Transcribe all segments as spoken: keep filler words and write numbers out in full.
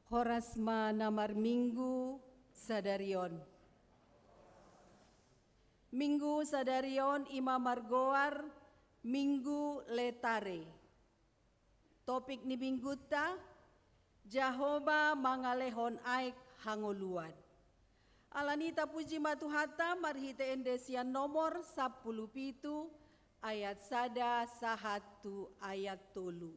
Horas ma na marminggu sadari on. Minggu sadari on i ma margoar Minggu Letare. Topik ni minggunta, Jahowa mangalehon aek hangoluan. Alani i tapuji ma Tuhanta marhite ende sian nomor sampulu pitu ayat sada sahat tu ayat tolu.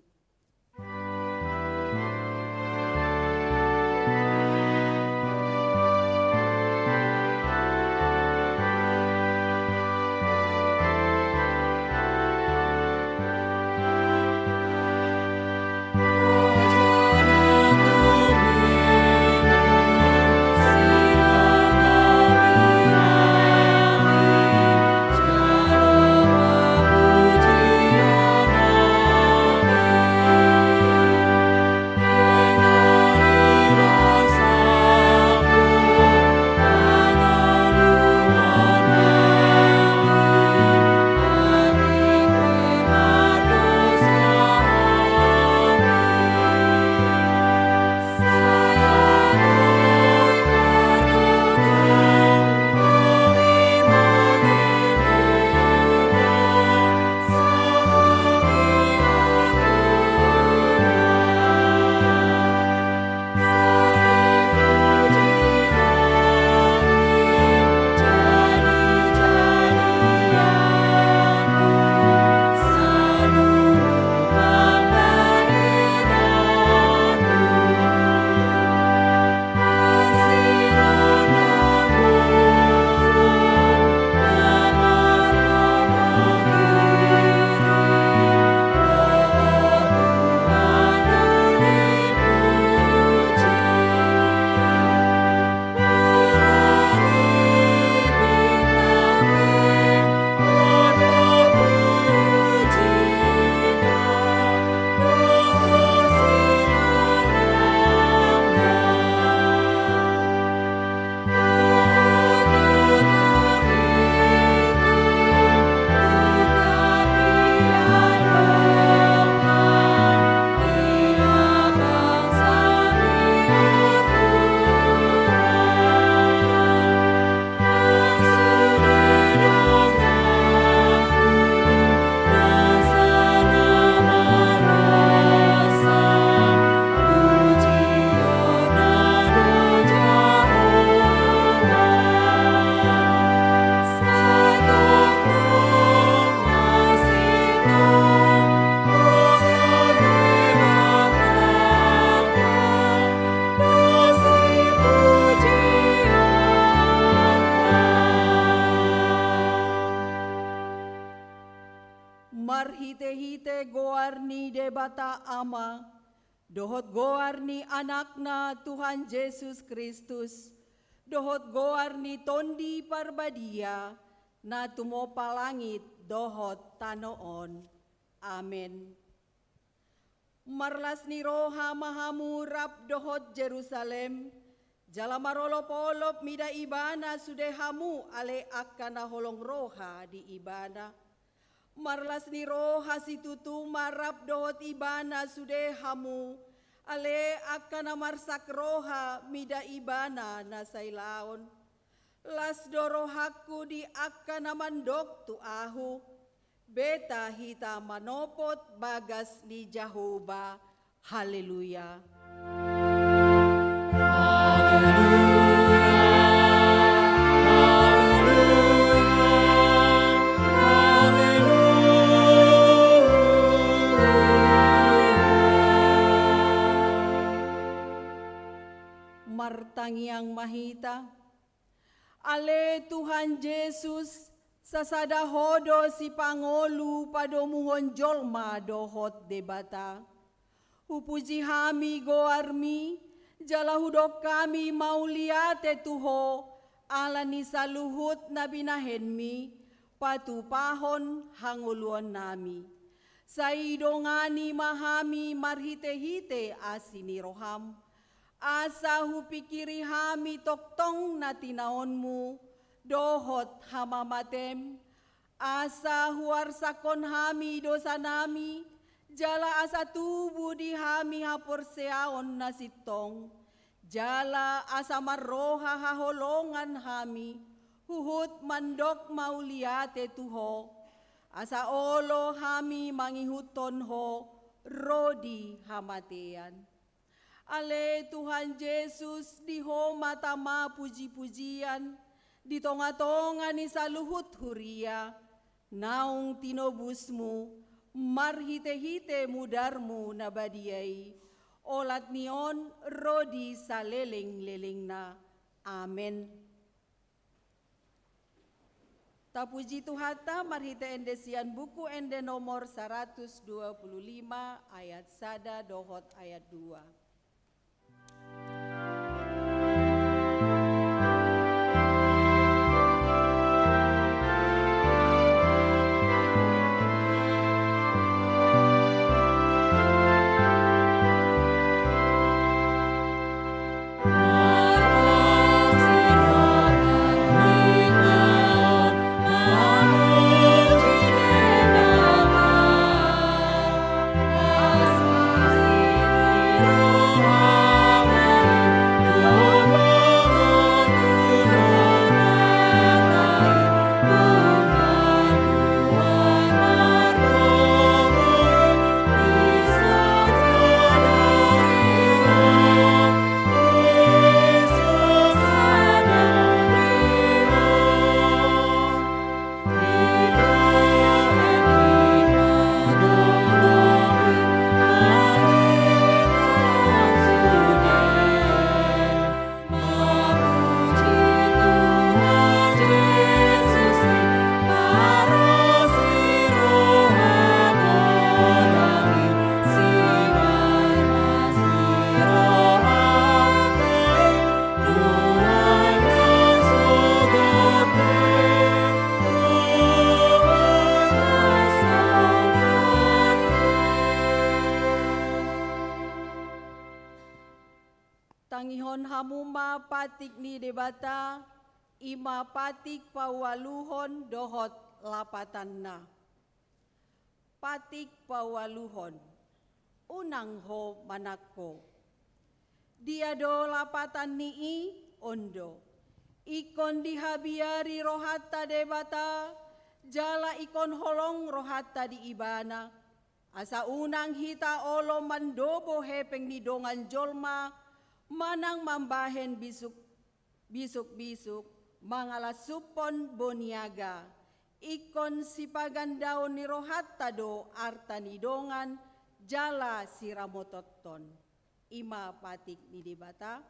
Marhitehite goar ni Debata Ama, dohot goar ni Anakna Tuhan Jesus Kristus, dohot goar ni Tondi Parbadia, na tumompa langit dohot tano on. Amen. Marlas ni roha ma hamu rap dohot Jerusalem, jala marolopolop mida ibana sude hamu ale angka na holong roha di ibana. Marlas ni roha situtu ma rap dohot ibana sude hamu, ale angka na marsak roha mida ibana na sailaon. Las do rohangku di angka na mandok tu ahu, beta hita manopot bagas ni Jahowa. Haleluya. Martangiang ma hita. Ale Tuhan Jesus, sasada Ho do sipangolu padomuhon jolma dohot Debata. Hupuji hami goarMi, jala hudok hami mauliate tu Ho, ala ni saluhut na binahenMi, patupahon hangoluannami. Sai dongani ma hami marhitehite asi ni rohaM, asa hupingkiri hami tongtong na tinaonMu, dohot hamamateM, asa huarsakhon hami dosanami, Jala asa tubu di hami haporseaon na sintong, jala asa marroha haholongan hami, huhut mandok mauliate tu Ho, asa olo hami mangihuthon Ho ro di hamatean. Ale Tuhan Jesus, di Ho ma tama pujipujian di tongatonga ni saluhut huria, naung tinobusMu marhitehite mudarMu na badia i, olat ni on ro di salelenglelengna. Amen. Tapuji Tuhanta marhite ende sian Buku Ende nomor saratus dua pulu lima, ayat sada dohot ayat dua. Tangihon hamu ma patik ni Debata, i ma patik paualuhon dohot lapatanna. Patik paualuhon, unang ho manangko. Dia do lapatan ni i? On do. Ingkon dihabiari rohanta Debata, jala ingkon holong rohanta di Ibana, asa unang hita olo mandobo hepeng ni dongan jolma, manang mambahen bisuk bisukbisuk, mangalasuphon boniaga, ingkon sipagandaon ni rohanta do arta ni dongan, jala siramotonhon. I ma patik ni Debata.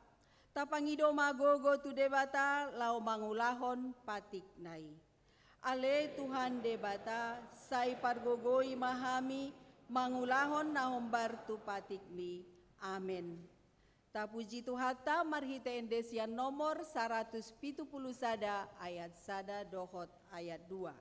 Tapangido ma gogo tu Debata laho mangulahon patikna i. Ale Tuhan Debata, sai pargogoi ma hami mangulahon na hombar tu patikmi. Amen. Tapuji Tuhanta marhite ende sian nomor saratus pitu pulu sada ayat sada dohot ayat dua.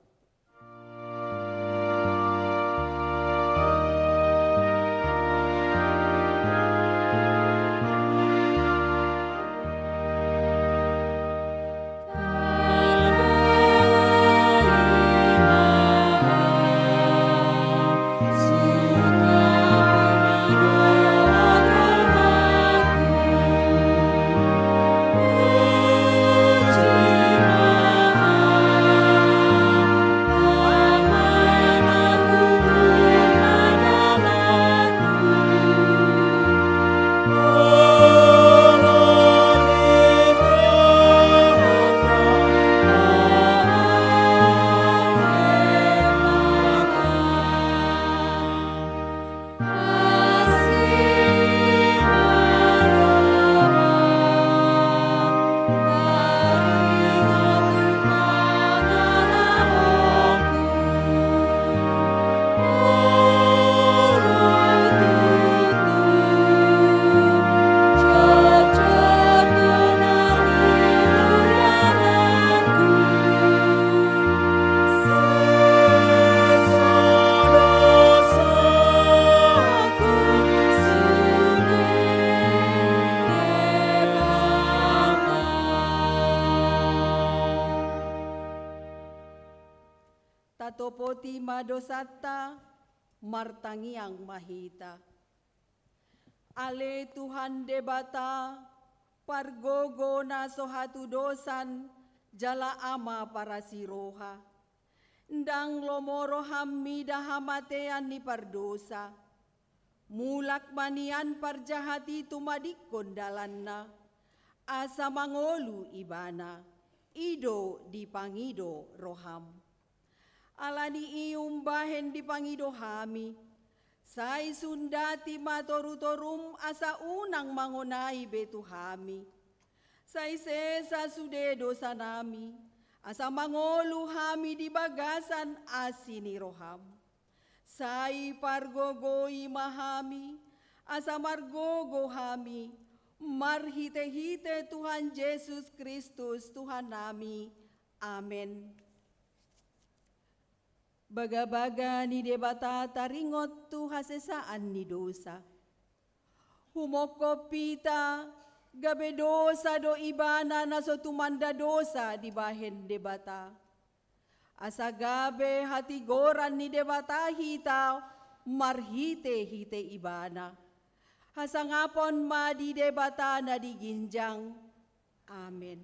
Tatopoti ma dosanta, Martangiang ma hita. Ale Tuhan Debata, pargogo na so hatudosan, jala Ama parasi roha. Ndang lomo roham mida hamatean ni pardosa. Mulak ma nian parjahat i tumadingkon dalanna, asa mangolu ibana, i do dipangido roham. Ala ni i umbahen dipangido hami, sai sundati ma torutorum asa unang mangonai be tu hami. Sai sesa sude dosanami, asa mangolu hami di bagasan asi ni roham. Sai pargogoi ma hami, asa margogo hami, marhitehite Tuhan Jesus Kristus Tuhannami. Amen. Bagabaga ni Debata taringot tu hasesaan ni dosa. Humongkop hita, gabe dosa do ibana na so tumanda dosa dibahen Debata. Asa gabe hatigoran ni Debata hita marhitehite ibana. Hasangapon ma di Debata na di ginjang. Amen.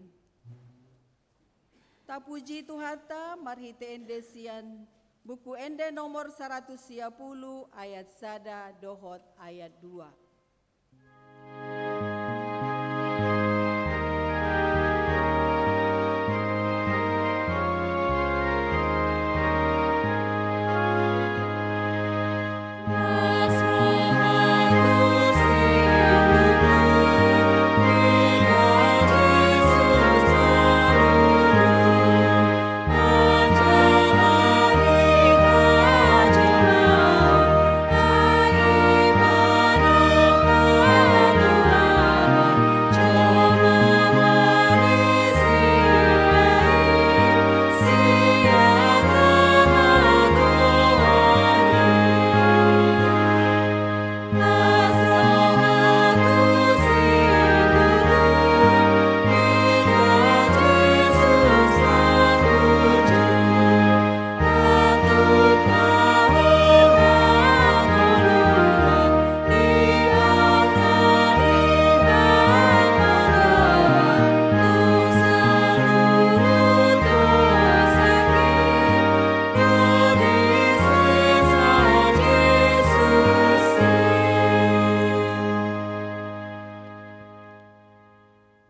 Tapuji Tuhanta marhite ende sian Buku Ende nomor saratus sia pulu ayat sada dohot ayat dua.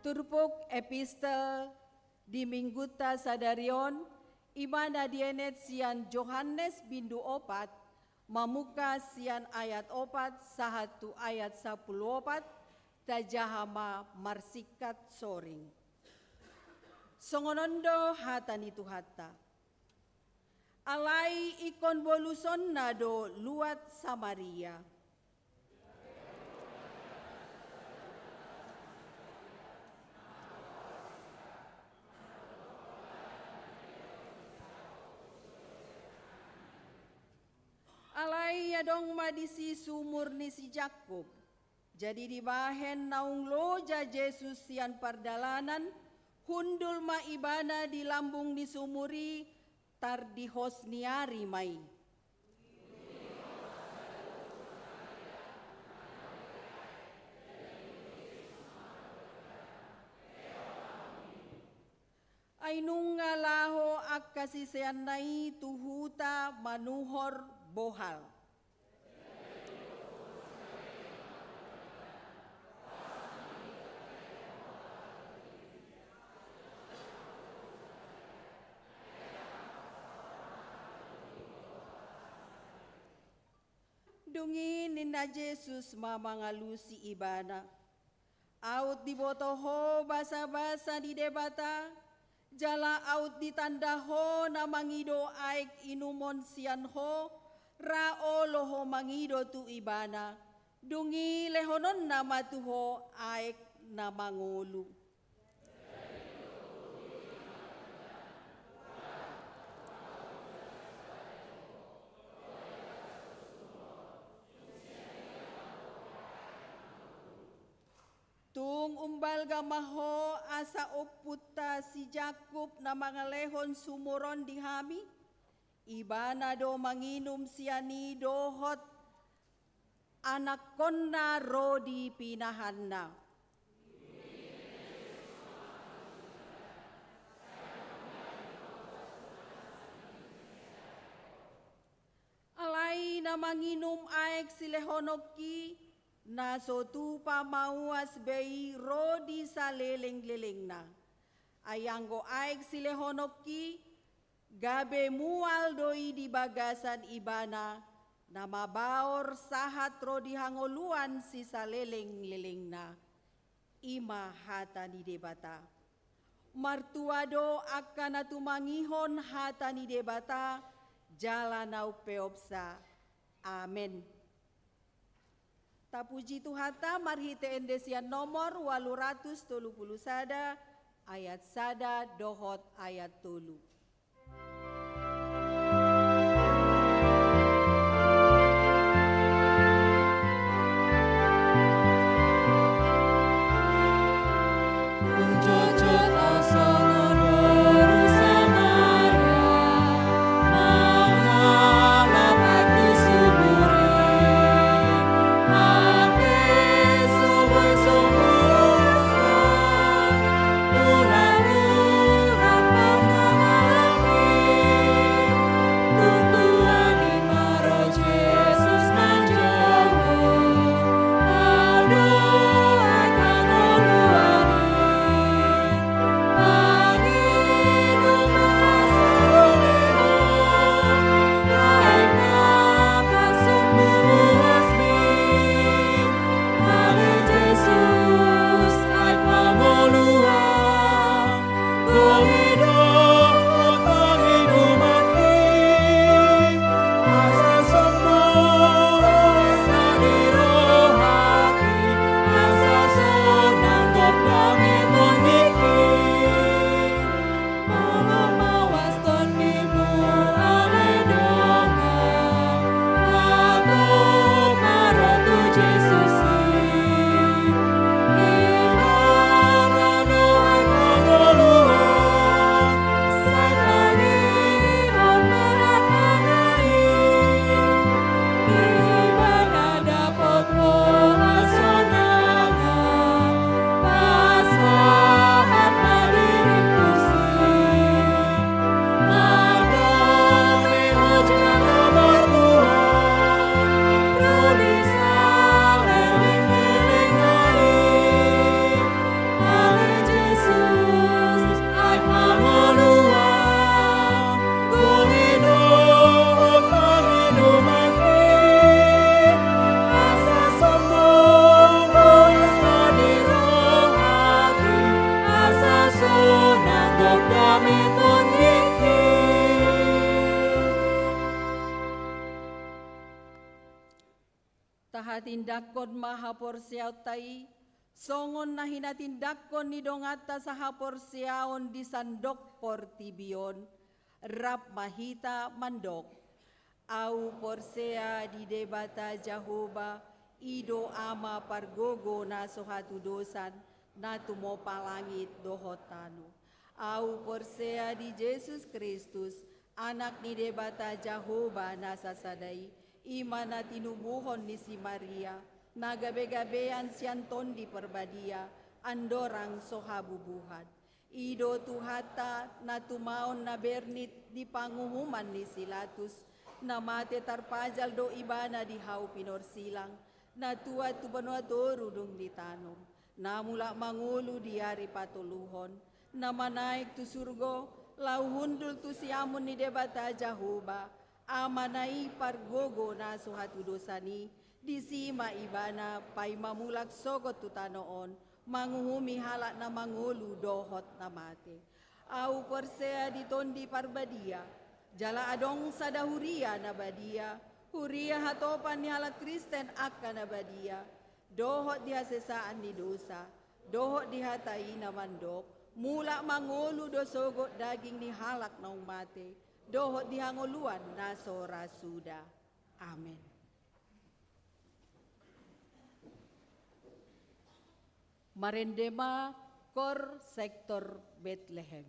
Turpuk epistel di minggunta sadari on, i ma na dienet sian Johannes bindu opat, mamungka sian ayat opat sahat tu ayat sampulu opat, tajaha ma marsingkat soring. Songon on do hata ni Tuhanta. Alai ingkon bolusonna do luat Samaria. Alai adong ma disi sumur ni si Jakkob. Jadi dibahen naung loja Jesus sian pardalanan, hundul ma ibana di lambung ni sumur i, tardihos ni ari ma i. Ai nunga laho angka siseanna i tu huta manuhor bohal. Dung i ninna Jesus ma mangalusi ibana, aut diboto ho basabasa ni Debata, jala aut ditanda ho na mangido aek inumon sian ho, ra olo ho mangido tu ibana, dung i lehononna ma tu ho aek na mangolu. Tung umbalga ma ho asa ompunta si Jakkob na mangalehon sumur on di hami? Ibana do manginum sian i dohot anakkonna ro di pinahanna. Alai na manginum aek silehononki, na so tupa mauas be i ro di salelenglelengna. Ai anggo aek silehononki, gabe mual do i di bagasan ibana, na mabaor sahat ro di hangoluan sisalelenglelengna. I ma hata ni Debata. Martua do angka na tumangihon hata ni Debata, jala na umpeopsa. Amen. Tapuji Tuhanta marhite ende sian nomor ualu ratus tolu pulu sada, ayat sada dohot ayat tolu. Tahatindangkon ma haporseaonta i, songon na hinatindangkon ni donganta sahaporseaon di sandok portibi on, rap ma hita mandok. Ahu porsea di Debata Jahowa, i do Ama pargogo na so hatudosan, na tumompa langit dohot tano. Ahu porsea di Jesus Kristus, Anak ni Debata Jahowa na sasada i, i ma na tinubuhon ni si Maria, na gabegabean sian Tondi Parbadia, andorang so habubuhan. I do Tuhanta na tumaon na bernit di panguhuman ni si Latus, na mate tarpajal do Ibana di hau pinorsilang, na tuat tu banua toru dung ditanom, na mulak mangolu di ari patoluhon, na manaek tu surgo, laho hundul tu siamun ni Debata Jahowa, Amana i pargogo na so hatudosan i, disi ma Ibana paima mulak sogot tu tano on, manguhumi halak na mangolu dohot na mate. Ahu porsea di Tondi Parbadia, jala adong sada huria na badia, huria hatopan ni halak Kristen angka na badia, dohot di hasesaan ni dosa, dohot di hata i na mandok, mulak mangolu do sogot daging ni halak naung mate, dohot di hangoluan na so ra suda. Amen. Marende ma Kor Sektor Betlehem.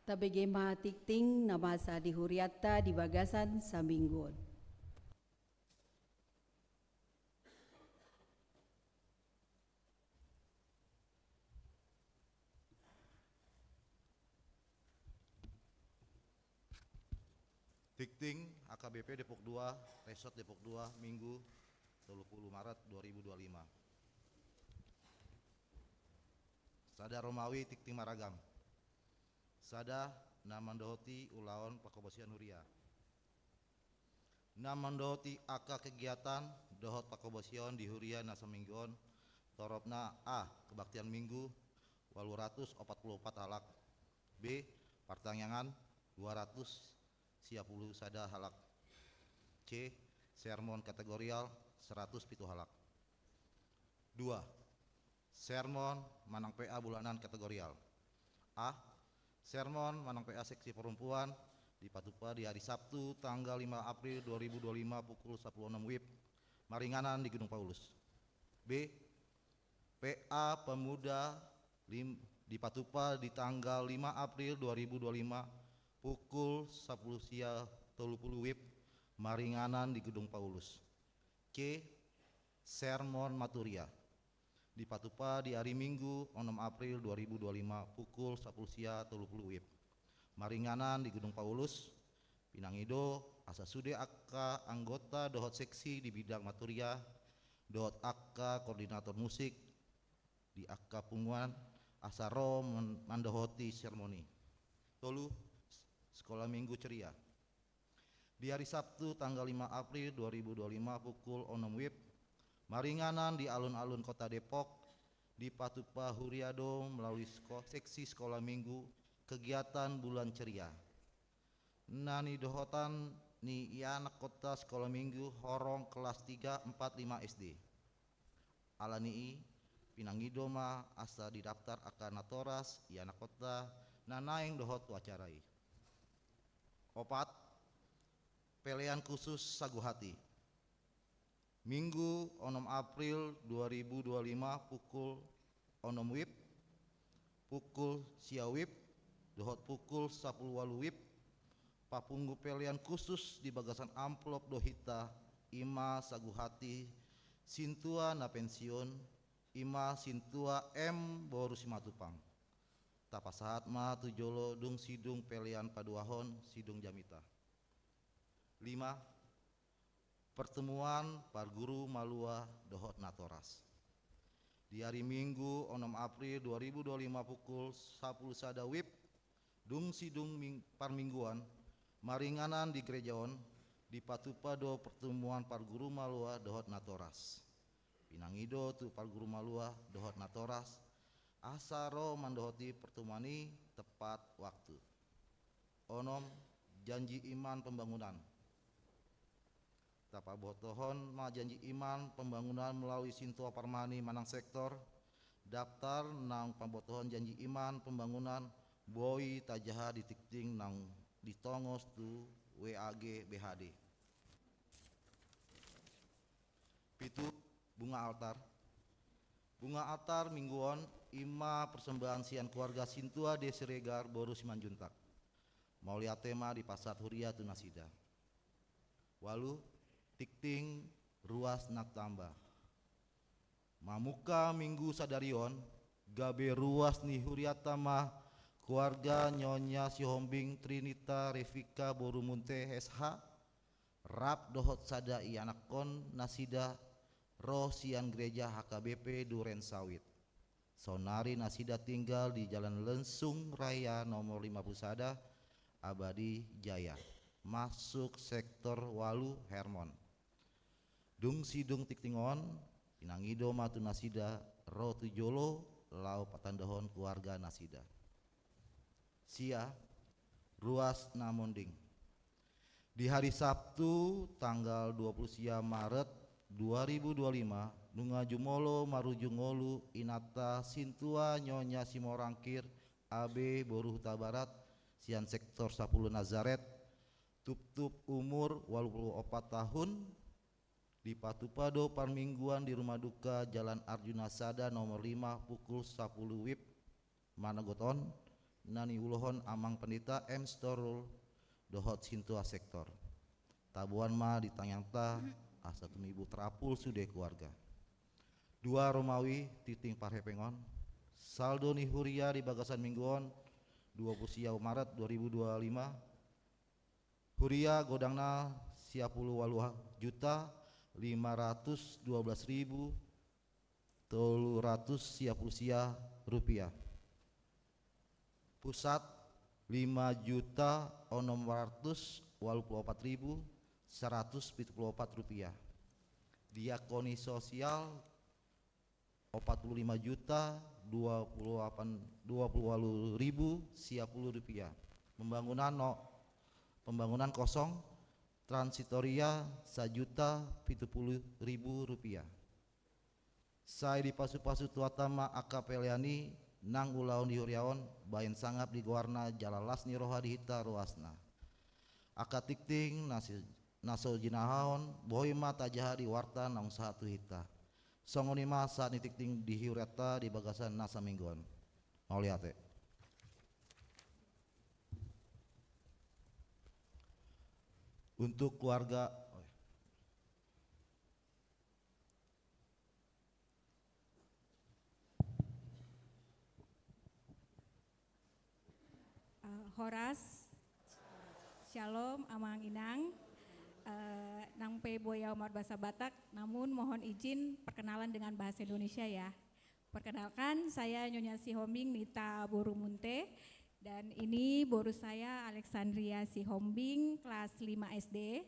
Tabege ma tingting na masa di hurianta di bagasan saminggu on. Tingting H K B P Depok dua, Resort Depok dua, Minggu, tolu pulu Maret dua ribu dua lima. Sada Romawi tingting maragam. Sada na mandohoti ulaon pangkobasion huria. Na mandohoti angka kegiatan dohot pangkobasion di huria na saminggu on, toropna: A, kebaktian Minggu, ualu ratus opat pulu opat halak. B, partangiangan, dua ratus sia pulu sada halak. C, sermon kategorial, seratus pitu halak. Dua, sermon manang P A bulanan kategorial. A, sermon manang P A seksi perempuan dipatupa di hari Sabtu tanggal lima April dua ribu dua lima pukul sapulu onom WIB, maringanan di Gedung Paulus. B, P A pemuda lim-, dipatupa di tanggal lima April dua ribu dua lima pukul sapulu sia tolu pulu WIB, maringanan di Gedung Paulus. C, sermon maturia dipatupa di hari Minggu onom April dua ribu dua lima pukul sapulu sia tolu pulu WIB, maringanan di Gedung Paulus. Pinangido asa sude angka anggota dohot seksi di bidang maturia dohot angka koordinator musik di angka punguan asa ro man-, mandohoti sermon i. Tolu, Sekolah Minggu Ceria. Di hari Sabtu tanggal lima April dua ribu dua lima pukul onom WIB, maringanan di alun-alun Kota Depok, dipatupa huria do melalui seko-, seksi Sekolah Minggu kegiatan Bulan Ceria. Na nidohotan ni ianakhonta Sekolah Minggu horong kelas tiga, empat, lima SD. Alani i, pinangido ma asa didaftar angka natoras ianakhonta na naeng dohot tu acara i. Opat, pelean khusus sagu hati. Minggu onom April dua ribu dua lima pukul onom WIB, pukul sia WIB, dohot pukul sapulu ualu WIB, papungu pelean khusus di bagasan amplop do hita, i ma sagu hati sintua na pensiun, i ma sintua M boru Simatupang. Tapasahat ma tu jolo dung sidung pelean paduahon sidung jamita. Lima, pertemuan parguru malua dohot natoras. Di hari Minggu onom April dua ribu dua lima pukul sapulu sada WIB, dung sidung ming-, parmingguan, maringanan di gereja on, dipatupa do pertemuan parguru malua dohot natoras. Pinangido tu parguru malua dohot natoras, asa ro mandohoti pertemuan i tepat waktu. Onom, janji iman pembangunan. Tapabotohon ma janji iman pembangunan melalui sintua parmani manang sektor. Daftar nang pabotohon janji iman pembangunan boi tajaha di tingting nang ditongos tu W A G B H D. Pitu, bunga altar. Bunga altar minggu on i ma persembahan sian keluarga sintua D. Siregar boru Simanjuntak. Mauliate ma dipasahat huria tu nasida. Ualu, tingting ruas na tamba. Mamungka minggu sadari on, gabe ruas ni hurianta ma keluarga Nyonya Sihombing Trinita Revika boru Munte S H, rap dohot sada ianakhon nasida ro sian gereja H K B P Duren Sawit. Saonari nasida tinggal di Jalan Lensung Raya nomor lima pulu sada, Abadi Jaya, masuk sektor ualu Hermon. Dung sidung tingting on, pinangido ma tu nasida ro tu jolo laho patandahon keluarga nasida. Sia, ruas na monding. Di hari Sabtu tanggal dua pulu sia Maret dua ribu dua lima, nunga jumolo marujung ngolu inanta sintua Nyonya Simorangkir A B boru Hutabarat sian sektor sapulu Nazaret, tuptup umur ualu pulu opat tahun, dipatupa do parmingguan di rumah duka Jalan Arjuna Sada nomor lima pukul sapulu WIB manogot on, na niulohon Amang Pandita M Sitorus dohot Sintua Sektor. Taboan ma di tangiangta asa tumibu tarapul sude keluarga. Dua Romawi, tingting parhepengon. Saldo ni huria di bagasan minggu on, dua puluh sia Maret dua ribu dua puluh lima. Huria godangna sia puluh ualu juta lima ratus dua belas ribu tolu ratus sia puluh sia rupiah. Pusat, lima juta onom ratus ualu puluh opat ribu saratus pitu puluh opat rupiah. Diakoni sosial, opat puluh lima juta dua puluh delapan, dua puluh ualu ribu sia puluh rupiah. Pembangunan no, pembangunan kosong, transitoria, sajuta pitu puluh ribu rupiah. Sai dipasupasu Tuhanta ma angka pelean i nang ulaon di huria on, bahen sangap di goarna jala las ni roha di hita ruasna. Angka tingting na si-, na so jinahahon, boi ma tajaha di warta naung sahat tu hita. Songon i ma sahat ni tingting di hurianta di bagasan na saminggu on. Mauliate. Untuk keluarga, Eh, horas, syalom, amang inang. Eh, nang pe boi au marbahasa Batak, namun mohon izin perkenalan dengan bahasa Indonesia ya. Perkenalkan, saya Nyonya Sihombing Nita Borumunte, dan ini boru saya Alexandria Sihombing, kelas lima S D.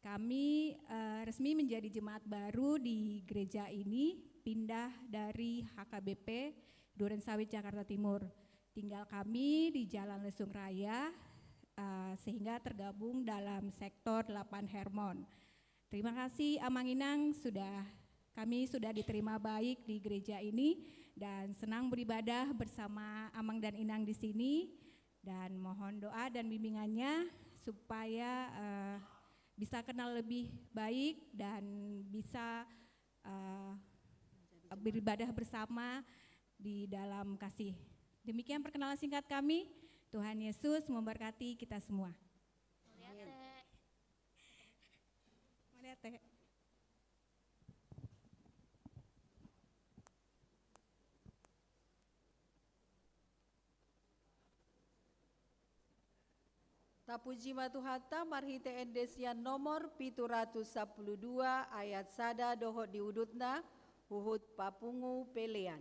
Kami, eh, resmi menjadi jemaat baru di gereja ini, pindah dari H K B P Duren Sawit, Jakarta Timur. Tinggal kami di Jalan Lesung Raya, eh, sehingga tergabung dalam sektor delapan Hermon. Terima kasih, Amang Inang, sudah, kami sudah diterima baik di gereja ini dan senang beribadah bersama Amang dan Inang di sini. Dan mohon doa dan bimbingannya supaya, eh, bisa kenal lebih baik dan bisa, eh, beribadah bersama di dalam kasih. Demikian perkenalan singkat kami. Tuhan Yesus memberkati kita semua. Mauliate. Tapuji ma Tuhanta marhite ende sian nomor pitu ratus sampulu dua ayat sada dohot di udutna, huhut papungu pelean.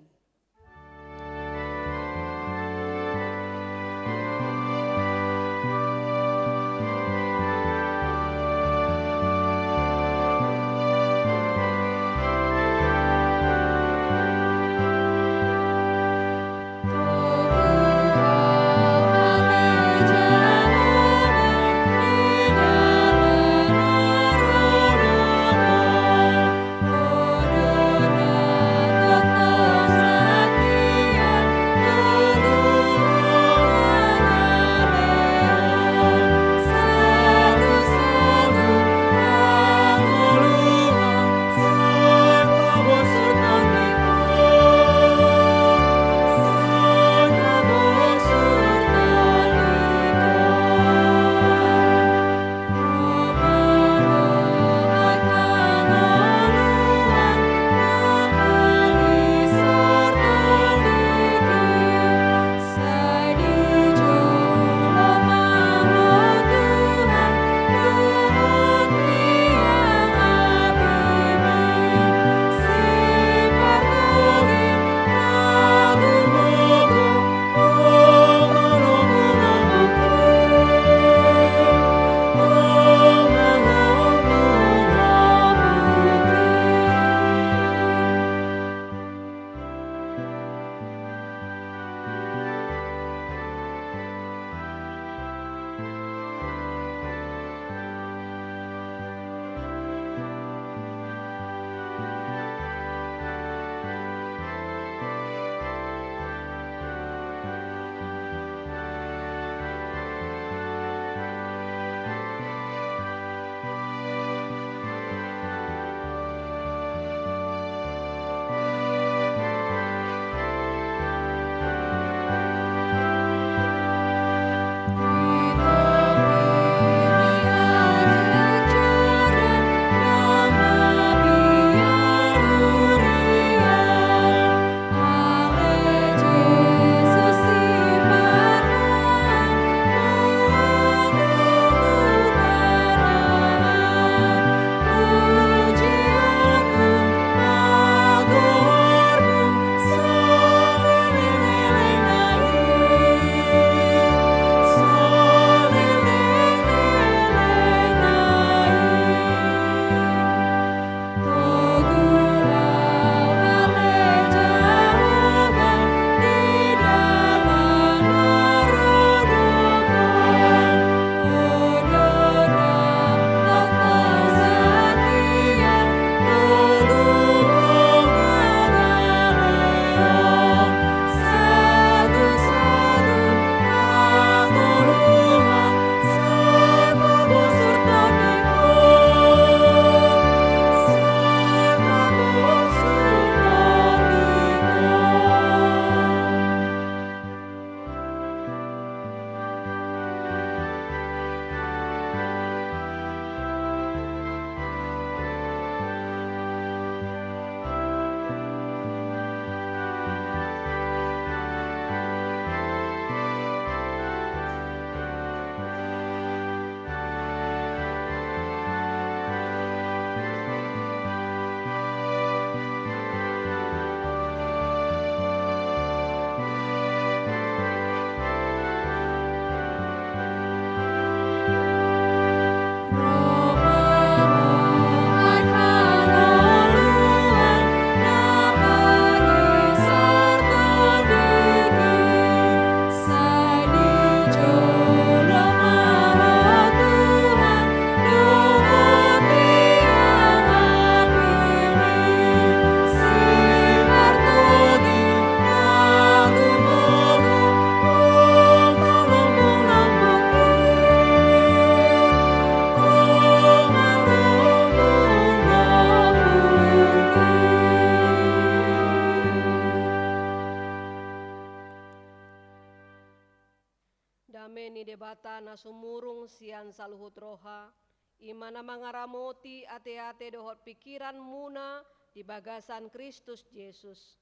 Debata na sumurung sian saluhut roha, i ma na mangaramoti ateate dohot pingkiranmuna di bagasan Kristus Jesus.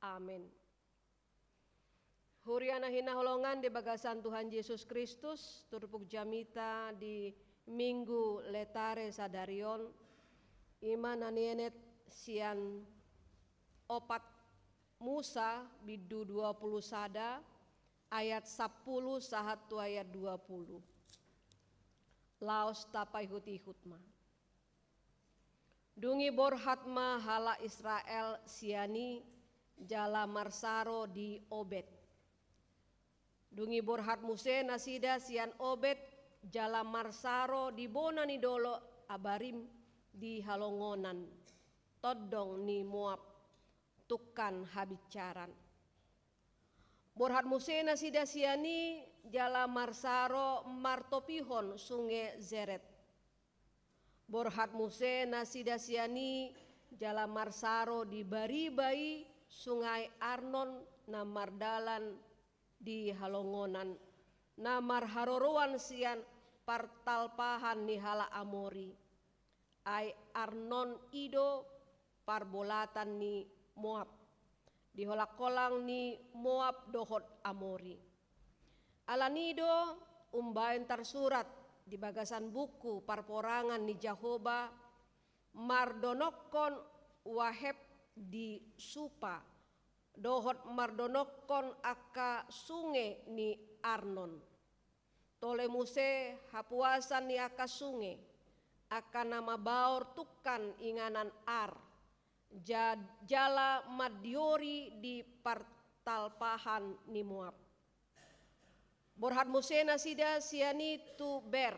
Amen. Huria na hinaholongan di bagasan Tuhan Jesus Kristus, turpuk jamita di Minggu Letare sadari on, i ma na nienet sian opat Musa bindu dua pulu sada ayat sampulu sahat tu ayat dua pulu. Laos tapaihut-ihut ma. Dung i borhat ma halak Israel sian i jala marsaro di Obed. Dung i borhat muse nasida sian Obed jala marsaro di bona ni dolok Abarim di halongonan, tondong ni Moab, tungkan habinsaran. Borhat muse nasida sian i jala marsaro martopihon sunge Zered. Borhat muse nasida sian i jala marsaro di bariba i sungai Arnon na mardalan di halongonan, na marharoroan sian partalpahan ni halak Amori. Ai Arnon i do parbolatan ni Moab, di holang-holang ni Moab dohot Amori. Alani i do umbaen tarsurat di bagasan buku parporangan ni Jahowa, mardonokkon Waheb di Supa, dohot mardonokkon angka sunge ni Arnon. Tole muse hapuasan ni angka sunge, angka na mabaor tungkan inganan Ar, ja-, jala mandiori di partalpahan ni Moab. Borhat muse nasida sian i tu Ber,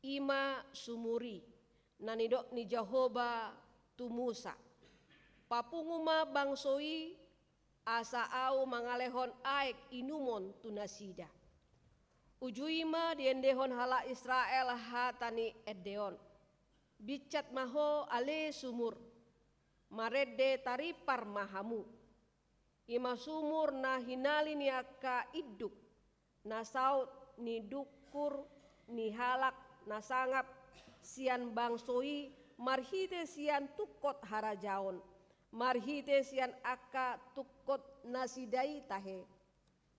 i ma sumur i, na nidok ni Jahowa tu Musa: Papungu ma bangso i, asa ahu mangalehon aek inumon tu nasida. Uju i ma diendehon halak Israel hata ni ende on: Binsat ma ho ale sumur, marende taripar ma hamu. I ma sumur na hinali ni angka induk, na saut ni dungkur ni halak na sangap sian bangso i marhite sian tungkot harajaon, marhite sian angka tungkot nasida i tahe.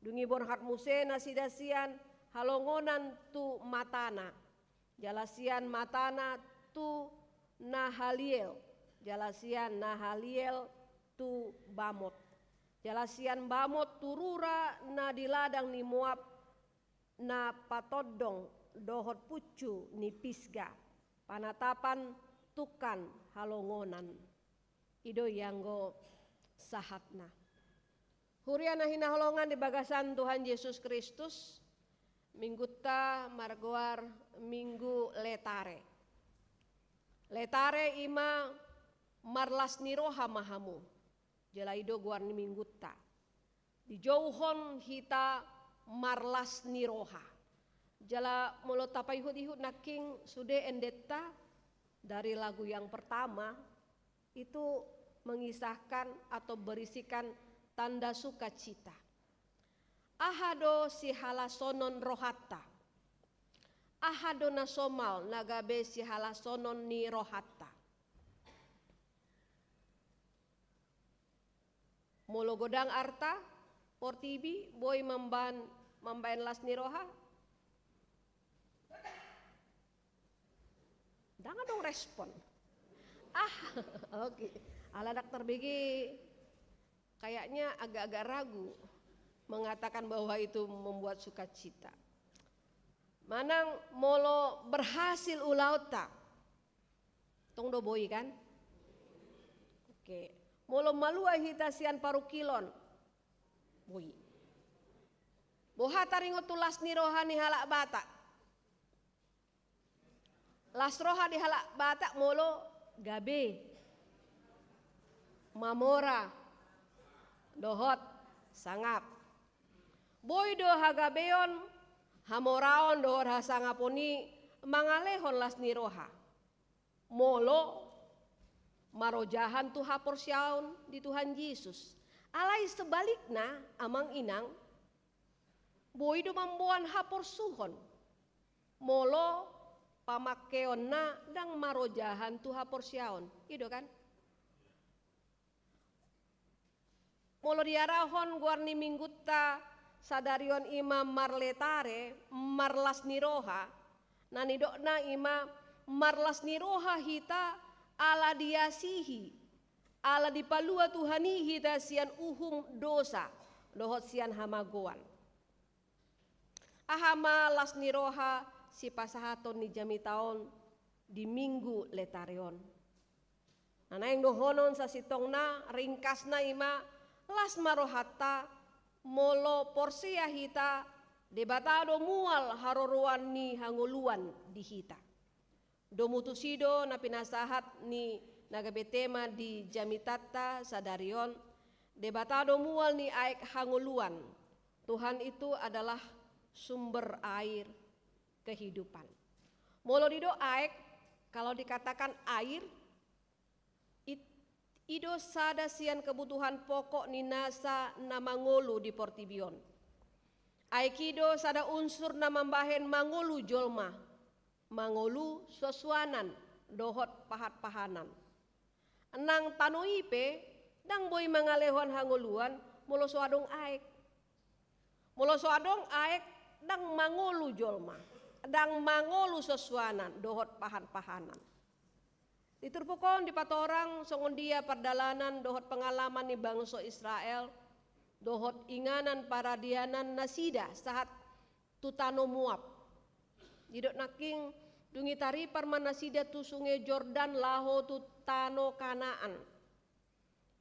Dung i borhat muse nasida sian halongonan tu Matana, jala sian Matana tu Nahaliel, jala sian Nahaliel tu Bamot, jala sian Bamot tu rura na di ladang ni Moab, na patondong dohot puncu ni Pisga, panatapan tungkan halongonan. I do i anggo sahatna. Huria na hinaholongan di bagasan Tuhan Jesus Kristus, Minggunta margoar Minggu Letare. Letare i ma marlas ni roha ma hamu, jala i do goar ni Minggunta. Dijouhon hita marlas ni roha. Jala molo tapaihut-ihut nangkin sude endenta dari lagu yang pertama, itu mengisahkan atau berisikan tanda sukacita. Aha do sihalasonon rohanta? Aha do na somal na gabe sihalasonon ni rohanta? Molo godang arta, portibi, boi mambaen, mambaen las ni roha? Ndang adong respon. Ah, oke. Ala dokter B G kayaknya agak-agak ragu mengatakan bahwa itu membuat sukacita. Manang molo berhasil ulaonta, tong do boi kan? Oke. Molo malua hita sian parungkilon, boi. Boha taringot tu las ni roha ni halak Batak? Las roha di halak Batak molo gabe, mamora dohot sangap. Boi do hagabeon, hamoraon dohot hasangapon i mangalehon las ni roha molo marojahan tu haporseaon di Tuhan Jesus. Alai sebalikna, amang inang, Boi do mamboan haporsuhon, molo pamangkeonna ndang marojahan tu haporseaon. I do kan? Molo diarahon goar ni minggunta sadari on i ma marletare, marlas ni roha, na nidokna i ma marlas ni roha hita ala diasihi, ala dipalua Tuhan i hita sian uhum dosa dohot sian hamagoan. Aha ma las ni roha sipasahaton ni jamita on di Minggu Letare on? Na naeng dohonon sasintongna, ringkasna i ma, las ma rohanta molo porsea hita, Debata do mual haroroan ni hangoluan di hita. Domu tusi do na pinasahat ni na gabe tema di jamitanta sadari on, Debata do mual ni aek hangoluan. Tuhan itu adalah sumber air kehidupan. Molo didok aek, kalau dikatakan air, it-, i do sada sian kebutuhan pokok ni nasa na mangolu di portibi on. Aek i do sada unsur na mambahen mangolu jolma, mangolu sosuanan dohot pahan-pahanan. Nang tano i pe ndang boi mangalehon hangoluan molo so adong aek. Molo so adong aek, ndang mangolu jolma, ndang mangolu sosuanan dohot pahan-pahanan. Di turpuk on dipatorang songon dia pardalanan dohot pengalaman ni bangso Israel dohot inganan paradianan nasida sahat tu tano Moab. Didok nangkin, dung i taripar ma nasida tu sunge Jordan laho tu tano Kanaan.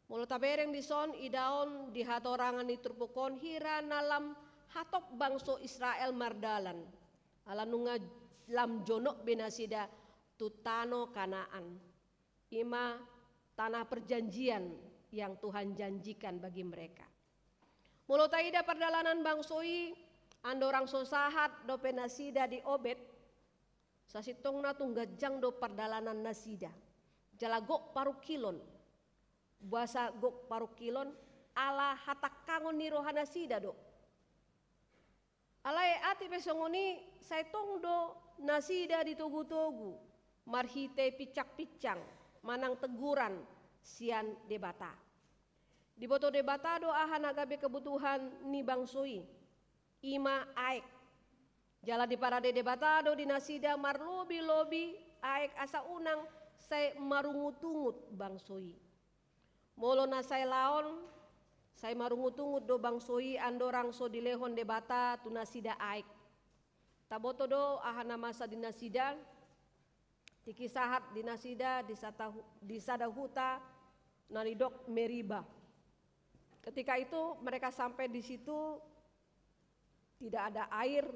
Molo tabereng dison, idaon di hatorangan ni turpuk on hira na lam hatop bangso Israel mardalan, ala nunga lam jonok be nasida tu tano Kanaan, i ma tanah perjanjian yang Tuhan janjikan bagi mereka. Molo taida pardalanan bangso i, andorang so sahat dope nasida di Obed, sasintongna tung ganjang do pardalanan nasida. Jala gok parungkilon. Boasa gok parungkilon? Ala hatangkangon ni roha nasida do. Alai atik pe songon i, sai tong do nasida ditogu-togu marhite pinsang-pinsang manang teguran sian Debata. Diboto Debata do aha na gabe kebutuhan ni bangso i, i ma aek. Jala diparade Debata do di nasida marlobi-lobi aek asa unang sai marungut-ungut bangso i. Molo na sai laon, sai marungut-ungut do bangso i andorang so dilehon Debata tu nasida aek. Taboto do aha na masa di nasida, tingki sahat di nasida di sata hu-, di sada huta na nidok Meriba. Ketika itu mereka sampai di situ, tidak ada air,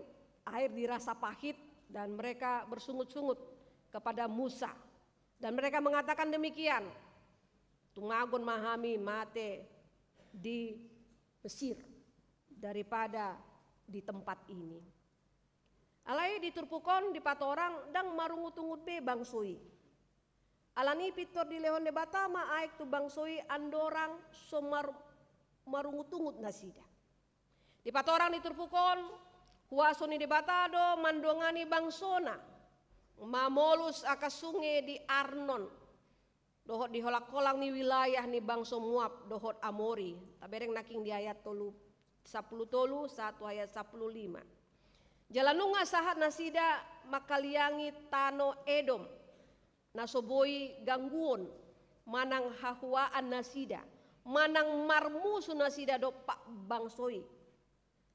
air dirasa pahit, dan mereka bersungut-sungut kepada Musa. Dan mereka mengatakan demikian, "Tumagon ma hami mate di Mesir daripada di tempat ini." Alai di turpuk on dipatorang ndang marungut-ungut be bangso i. Alani pintor dilehon Debata ma aek tu bangso i andorang so mar-, marungut-ungut nasida. Dipatorang di turpuk on, huaso ni Debata do mandongani bangsona mamolus angka sunge di Arnon dohot di holang-holang ni wilayah ni bangso Moab dohot Amori. Tabereng nangkin di ayat tolu, sampulu tolu, sahat tu ayat sampulu lima. Jala nunga sahat nasida mangkaliangi tano Edom, na so boi gangguon manang hahuaan nasida, manang marmusu nasida dompak bangso i.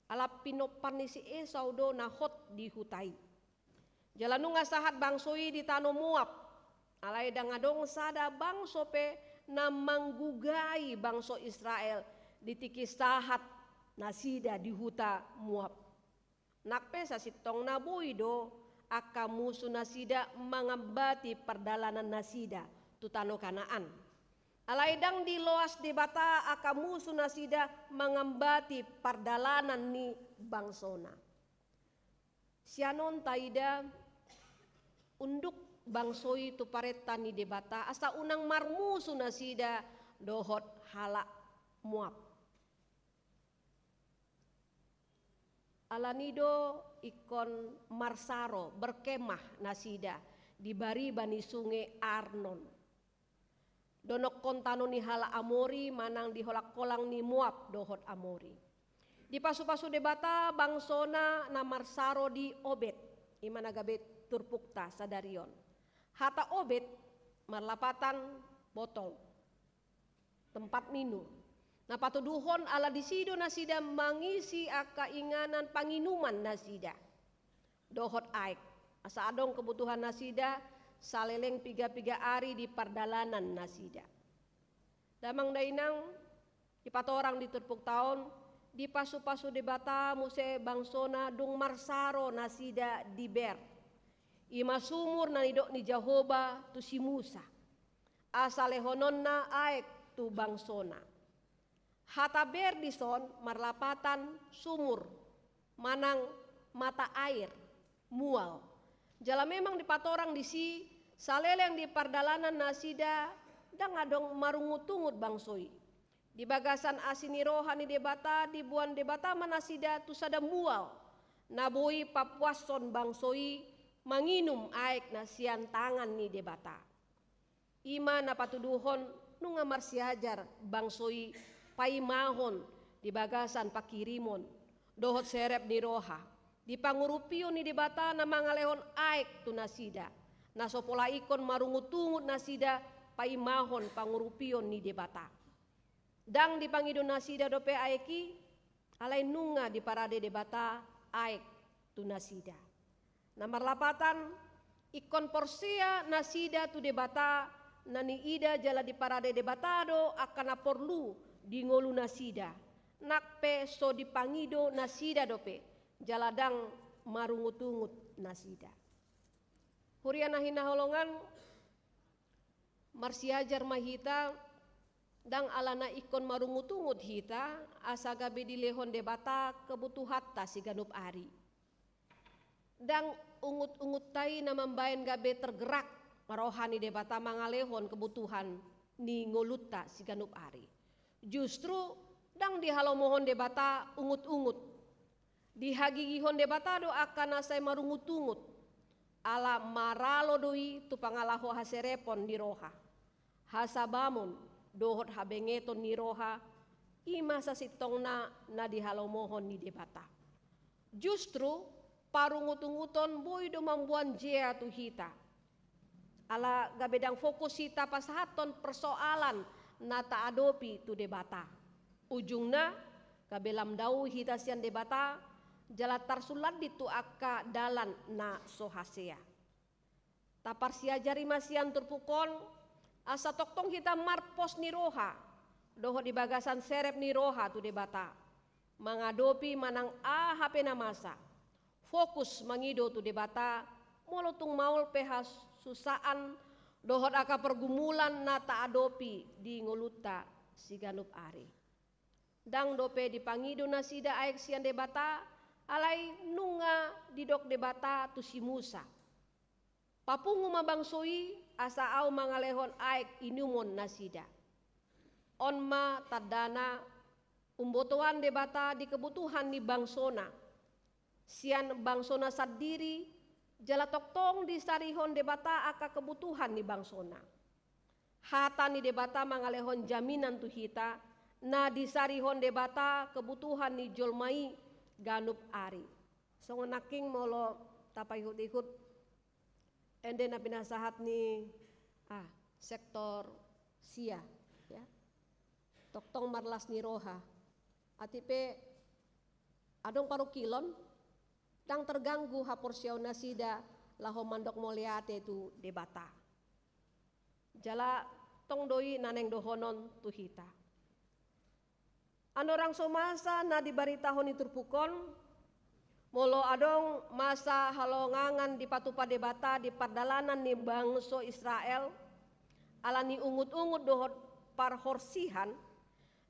Ala pinompar ni si Esau do na hot di huta i. Jala nunga sahat bangso i di tano Moab. Alai ndang adong sada bangso pe na manggugai bangso Israel di tingki sahat nasida di huta Moab. Nang pe sasintongna boi do angka musu nasida mangambati pardalanan nasida tu tano Kanaan. Alai ndang diloas Debata angka musu nasida mangambati pardalanan ni bangsona. Sian on taida unduk bangso i tu parenta ni Debata asa unang marmusu nasida dohot halak Moab. Alani do ingkon marsaro, berkemah nasida di bariba ni sunge Arnon. Donokkon tano ni halak Amori manang di holang-holang ni Moab dohot Amori. Dipasupasu Debata bangsona na marsaro di Obed, i ma na gabe turpukta sadari on. Hata Obed marlapatan botol, tempat minum. Na patuduhon ala disi do nasida mangisi angka inganan panginuman nasida dohot aek, asa adong kebutuhan nasida saleleng piga-piga ari di pardalanan nasida. Damang dainang, dipatorang di turpukta on, dipasupasu Debata muse bangsona dung marsaro nasida di Beer. I ma sumur na nidok ni Jahowa tu si Musa, asa lehononna aek tu bangsona. Hata Beer dison marlapatan sumur, manang mata air, mual. Jala memang dipatorang disi, saleleng di pardalanan nasida, ndang adong marungut-ungut bangso i. Di bagasan asi ni roha ni Debata, diboan Debata ma nasida tu sada mual, na boi papuashon bangso i manginum aek na sian tangan ni Debata. I ma na patuduhon nunga marsiajar bangso i paimahon di bagasan pangkirimon dohot serep ni roha, di pangurupion ni Debata na mangalehon aek tu nasida, na so pola ingkon marungut-ungut nasida paimahon pangurupion ni Debata. Ndang dipangido nasida dope aek i, alai nunga diparade Debata aek tu nasida. Na marlapatan, ingkon porsea nasida tu Debata, na niida jala diparade Debata do angka na porlu di ngolu nasida, nang pe so dipangido nasida dope, jala ndang marungut-ungut nasida. Huria na hinaholongan, marsiajar ma hita, ndang alana ingkon marungut-ungut hita, asa gabe dilehon Debata kebutuhanta siganup ari. Ndang ungut-ungunta i na mambaen gabe tergerak roha ni Debata mangalehon kebutuhan ni ngolunta siganup ari. Justru ndang dihalomohon Debata ungut-ungut. Dihagigihon Debata do angka na sai marungut-ungut, ala maralo do i tu pangalaho haserepon ni roha, hasabamon dohot habengeton ni roha, i ma sasintongna na dihalomohon ni Debata. Justru parungut-unguton boi do mamboan jea tu hita. Ala gabe ndang fokus hita pasahathon persoalan na taadopi tu Debata. Ujungna, gabe lam dao hita sian Debata, jala tarsulandit tu angka dalan na so hasea. Taparsiajari ma sian turpuk on, asa tongtong hita marpos ni roha dohot di bagasan serep ni roha tu Debata, mangadopi manang aha pe na masa. Fokus mangido tu Debata, molo tung maol pe hasusaan dohot angka pergumulan na taadopi di ngolunta siganup ari. Ndang dope dipangido nasida aek sian Debata, alai nunga didok Debata tu si Musa: Papungu ma bangso i, asa ahu mangalehon aek inumon nasida. On ma tandana, umbotoan Debata di kebutuhan ni bangsona, sian bangsona sandiri, jala tongtong disarihon Debata angka kebutuhan ni bangsona. Hata ni Debata mangalehon jaminan tu hita, na disarihon Debata kebutuhan ni jolma i ganup ari. Songon nangkin molo tapaihut-ihut ende na pinasahat ni, ah, sektor sia, ya. Tongtong marlas ni roha. Atik pe adong parungkilon, ndang terganggu haporseaon nasida laho mandok mauliate tu Debata. Jala tong do i na naeng dohonon tu hita. Andorang so masa na dibaritahon ni turpuk on, molo adong masa halongangan dipatupa Debata di pardalanan ni bangso Israel, ala ni ungut-ungut dohot parhorsihan,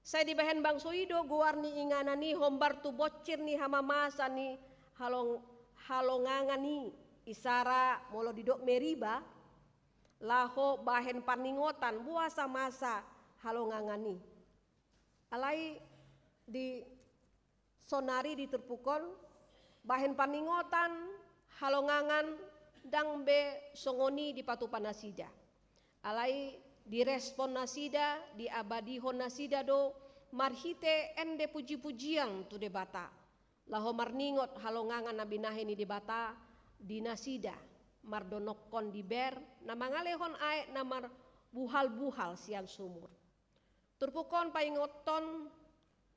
sai dibahen bangso i do goar ni inganan i hombar tu bonsir ni hamamasa ni halong-, halongangan i, isara molo didok Meriba, laho bahen parningotan boasa masa halongangan i. Alai di sonari di turpuk on, Bahen paningotan, halongangan, ndang be songon i dipatupa nasida. Alai direspon nasida, diabadihon nasida do marhite ende puji-pujian tu Debata, laho marningot halongangan na binahen ni Debata di nasida, mardonokkon di ber na mangalehon aek na marbuhal-buhal sian sumur. Turpuk on paingothon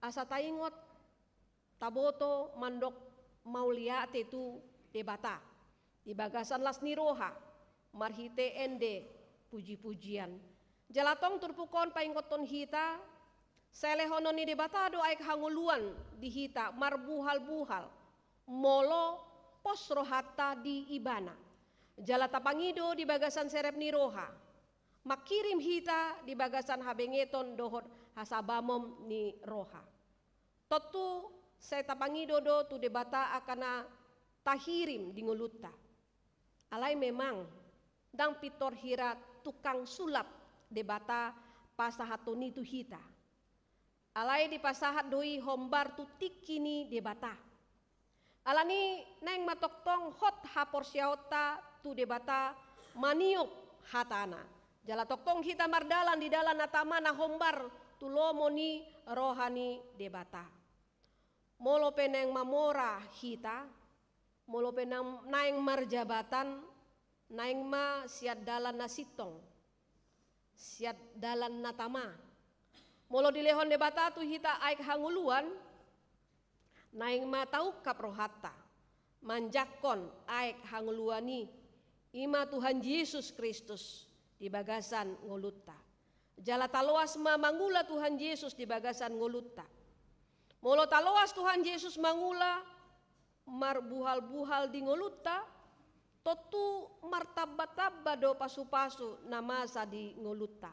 asa taingot, taboto mandok mauliate tu Debata di bagasan las ni roha marhite ende puji-pujian. Jala tong turpuk on paingothon hita, sai lehonon ni Debata do aek hangoluan di hita marbuhal-buhal, molo pos rohanta di Ibana. Jala tapangido di bagasan serep ni roha, mangkirim hita di bagasan habengeton dohot hasabamon ni roha. Tontu sai tapangido do tu Debata angka na tahirim di ngolunta. Alai memang ndang pintor hira tukang sulap Debata pasahaton i tu hita. Alai dipasahat do i hombar tu tingki ni Debata. Alani naeng ma tongtong hot haporseaonta tu Debata maniop hatana. Jala tongtong hita mardalan di dalan na tama na hombar tu lomo ni roha ni Debata. Molo pe naeng mamora hita, molo pe naeng, naeng marjabatan, naeng ma sian dalan na sintong, sian dalan na tama. Molo dilehon Debata tu hita aek hangoluan, naeng ma taungkap rohanta manjangkon aek hangoluan i, i ma Tuhan Jesus Kristus di bagasan ngolunta. Jala taloas ma mangula Tuhan Jesus di bagasan ngolunta. Molo taloas Tuhan Jesus mangula, marbuhal-buhal di ngolunta, tontu martamba-tamba do pasu-pasu na masa di ngolunta.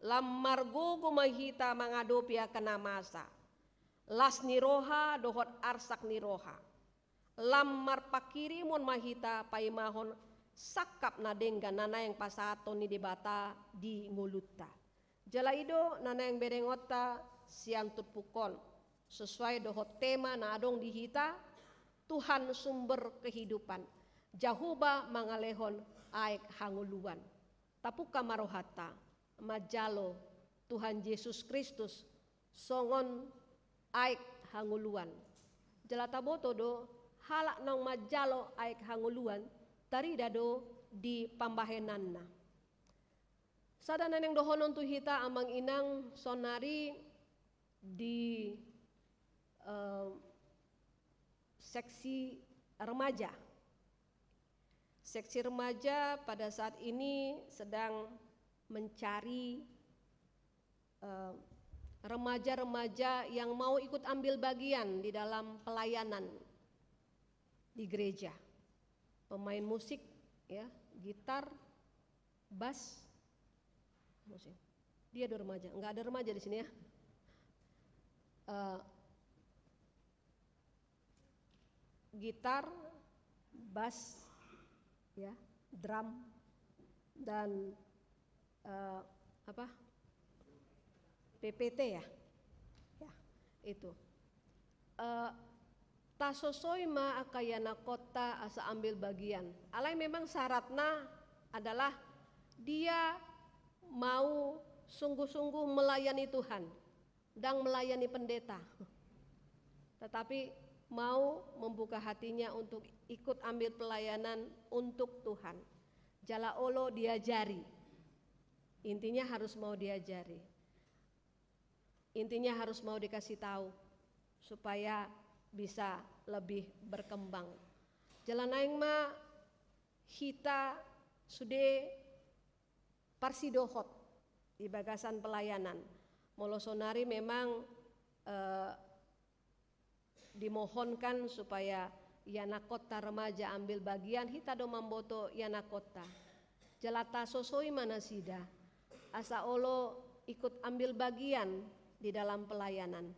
Lam margogo ma hita mangadopi angka na masa, las ni roha dohot arsak ni roha. Lam marpangkirimon ma hita paimahon sangkap na denggan na naeng pasahaton ni Debata di ngolunta. Jala i do na naeng berengonta sian turpuk on, sesuai dohot tema na adong di hita, Tuhan sumber kehidupan, Jahowa mangalehon aek hangoluan. Tapungka ma rohanta manjalo Tuhan Jesus Kristus songon aek hangoluan. Jala taboto do, halak naung manjalo aek hangoluan, tarida do di pambahenanna. Sada na naeng dohonon tu hita amang inang, sonari di, eh, seksi remaja. Seksi remaja pada saat ini sedang mencari, eh, remaja-remaja yang mau ikut ambil bagian di dalam pelayanan di gereja. Pemain musik, ya, gitar, bas, musik. Dia ada remaja, nggak ada remaja di sini, ya. Eh, gitar, bas, ya, drum, dan, eh, apa, P P T, ya. Ya, itu. Eh, tasosoi ma angka ianakhonta asa ambil bagian. Alai memang syaratna adalah dia mau sungguh-sungguh melayani Tuhan, ndang melayani pendeta, tetapi mau membuka hatinya untuk ikut ambil pelayanan untuk Tuhan. Jala olo diajari. Intinya harus mau diajari. Intinya harus mau dikasih tahu supaya bisa lebih berkembang. Jala naeng ma hita sude parsidohot di bagasan pelayanan. Molo sonari memang, eh, dimohonkan supaya ianakhonta remaja ambil bagian, hita do mamboto ianakhonta. Jala tasosoi ma nasida asa olo ikut ambil bagian di dalam pelayanan.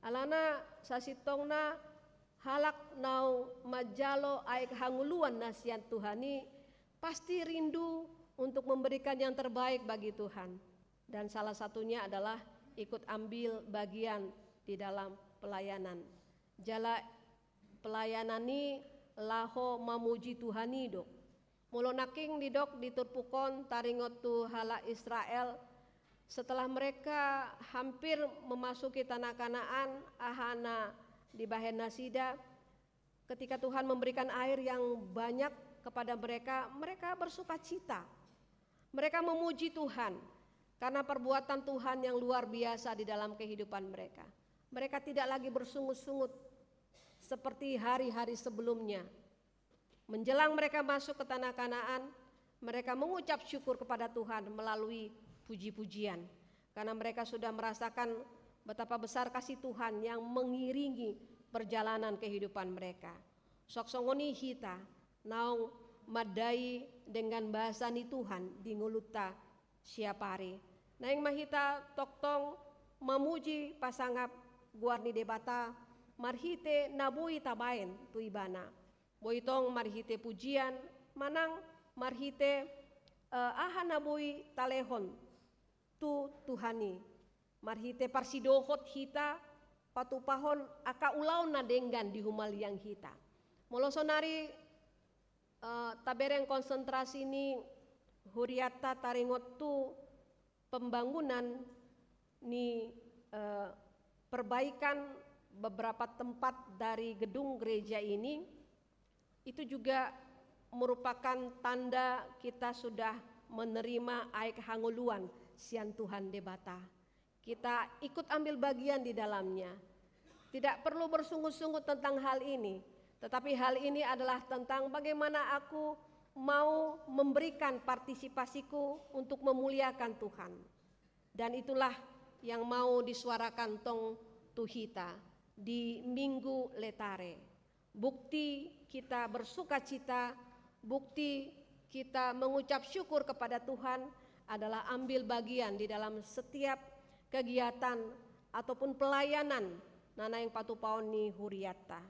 Alana sasintongna halak naung manjalo aek hangoluan na sian Tuhan i pasti rindu untuk memberikan yang terbaik bagi Tuhan. Dan salah satunya adalah ikut ambil bagian di dalam pelayanan. Jala pelayanan i laho mamuji Tuhan i do. Molo nangkin didok di turpuk on taringot tu halak Israel, setelah mereka hampir memasuki tanah Kanaan, aha na dibahen nasida, ketika Tuhan memberikan air yang banyak kepada mereka, mereka bersukacita. Mereka memuji Tuhan karena perbuatan Tuhan yang luar biasa di dalam kehidupan mereka. Mereka tidak lagi bersungut-sungut seperti hari-hari sebelumnya. Menjelang mereka masuk ke tanah Kanaan, mereka mengucap syukur kepada Tuhan melalui puji-pujian. Karena mereka sudah merasakan betapa besar kasih Tuhan yang mengiringi perjalanan kehidupan mereka. Sok songon i hita, naung mandai denggan basa ni Tuhan di ngolunta siapari. Naeng ma hita tongtong mamuji pasangap goar ni Debata, marhite na boi tabaen tu Ibana. Boi tong marhite pujian, manang marhite, eh, aha na boi talehon tu Tuhan i. Marhite parsidohot hita patupahon angka ulaon na denggan di humaliang hita. Molo sonari, eh, tabereng konsentrasi ni hurianta taringot tu pembangunan ni, eh, perbaikan beberapa tempat dari gedung gereja ini, itu juga merupakan tanda kita sudah menerima aek hangoluan sian Tuhan Debata. Kita ikut ambil bagian di dalamnya. Tidak perlu bersungut-sungut tentang hal ini, tetapi hal ini adalah tentang bagaimana aku mau memberikan partisipasiku untuk memuliakan Tuhan. Dan itulah yang mau disuarakan tong tu hita di Minggu Letare. Bukti kita bersukacita, bukti kita mengucap syukur kepada Tuhan adalah ambil bagian di dalam setiap kegiatan ataupun pelayanan na naeng patupaon ni hurianta.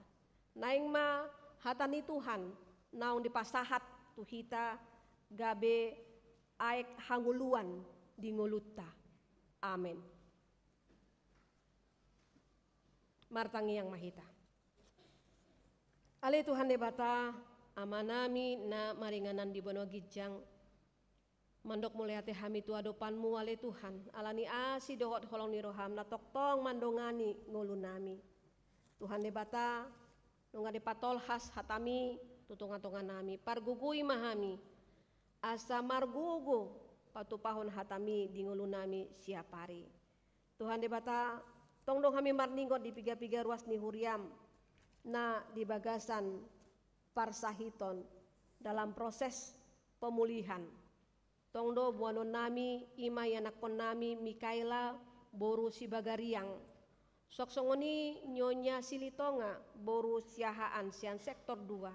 Naeng ma hata ni Tuhan naung dipasahat tu hita gabe aek hangoluan di ngolunta. Amen. Martangiang ma hita. Ale Tuhan Debata, Amanami na maringanan di banua ginjang, mandok mauliate hami tu adopanMu, ale Tuhan, ala ni asi dohot holong ni rohaM na tongtong mandongani ngolunami. Tuhan Debata, nunga dipatolhas hataMi tu tonga-tonganami, pargogoi ma hami, asa margogo patupahon hataMi di ngolunami siapari. Tuhan Debata, tong do hami marningot di piga-piga ruas ni huriaM na di bagasan parsahiton dalam proses pemulihan. Tong do boanonnami, i ma ianakkonnami Mikaela boru Sibagariang. Sok songon i Nyonya Silitonga boru Siahaan sian sektor dua.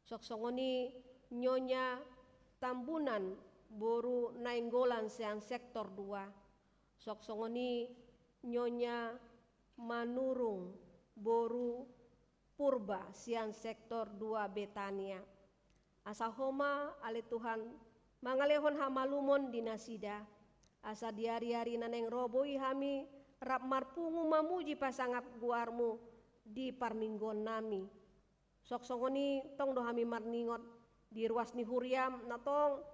Sok songon i Nyonya Tambunan boru Nainggolan sian sektor dua. Sok songon i Nyonya Manurung boru Purba sian sektor dua Betania. Asa Ho ma, ale Tuhan, mangalehon hamalumon di nasida, asa di ari-ari na naeng ro boi hami rap marpungu mamuji pasangap goarMu di parmingguonnami. Sok songon i tong do hami marningot di ruas ni huriaM na tong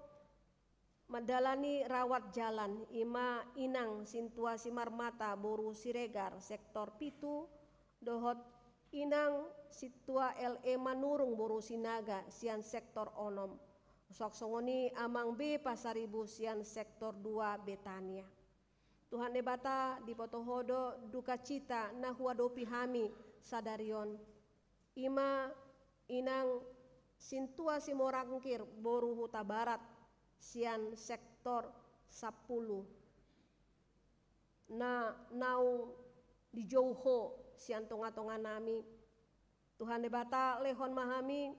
mandalani rawat jalan, i ma Inang Sintua Simarmata boru Siregar sektor pitu, dohot Inang Sintua L E Manurung boru Sinaga sian sektor onom. Sok songon i Amang B Pasaribu sian sektor dua Betania. Tuhan Debata, diboto Ho do dukacita na huadopi hami sadari on. I ma Inang Sintua Simorangkir boru Hutabarat sian sektor sampulu na naung dijou Ho sian tonga-tonganami. Tuhan Debata, lehon ma hami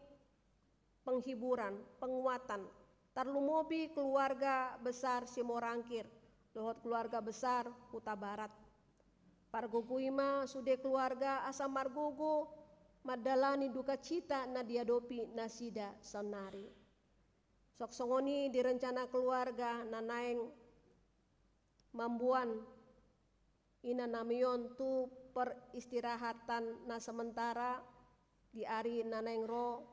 penghiburan, penguatan, tarlumobi keluarga besar Simorangkir dohot keluarga besar Hutabarat. Pargogoi ma sude keluarga asa margogo mandalani dukacita na diadopi nasida saonari. Sok songon i di rencana keluarga na naeng mamboan inanami on tu peristirahatan na sementara, di ari na naeng ro,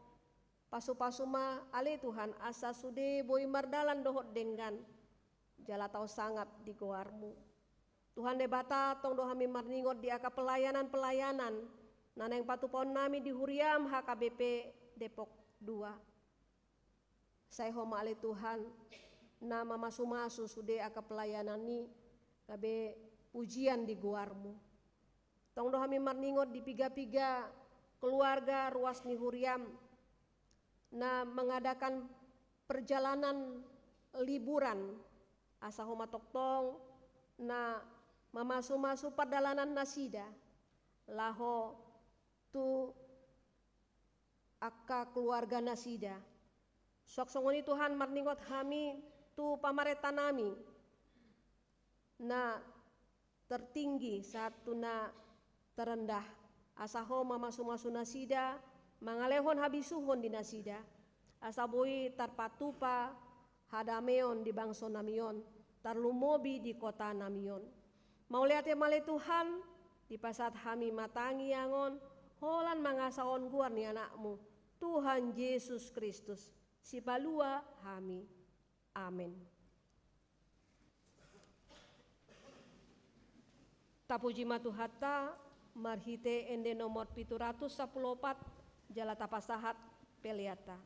pasupasu ma ale Tuhan asa sude boi mardalan dohot denggan, jala tau sangap di goarmu. Tuhan Debata, tong do hami marningot di angka pelayanan-pelayanan na naeng patupaonnami di huriam H K B P Depok dua. Sai Ho ma ale Tuhan na mamasumasu sude angka pelayanan i gabe pujian di goarmu. Tong do hami marningot di piga-piga keluarga ruas ni huriam na mengadakan perjalanan liburan, asa Ho ma tongtong na mamasumasu pardalanan nasida laho tu angka keluarga nasida. Suang songon i Tuhan, marningot hami tu pamarentanami na tertinggi sahat tu na terendah, asa Ho mamasumasu nasida, mangalehon habisuhon di nasida, asa boi tarpatupa hadameon di bangsonami on, tarlumobi di kotanami on. Mauliate ma ale Tuhan, dipasahat hami ma tangiang on holan mangasahon goar ni Anakmu, Tuhan Jesus Kristus, Sipalua hami. Amen. Tapuji ma Tuhanta marhite ende nomor pitu ratus sampulu opat, jala tapasahat peleanta.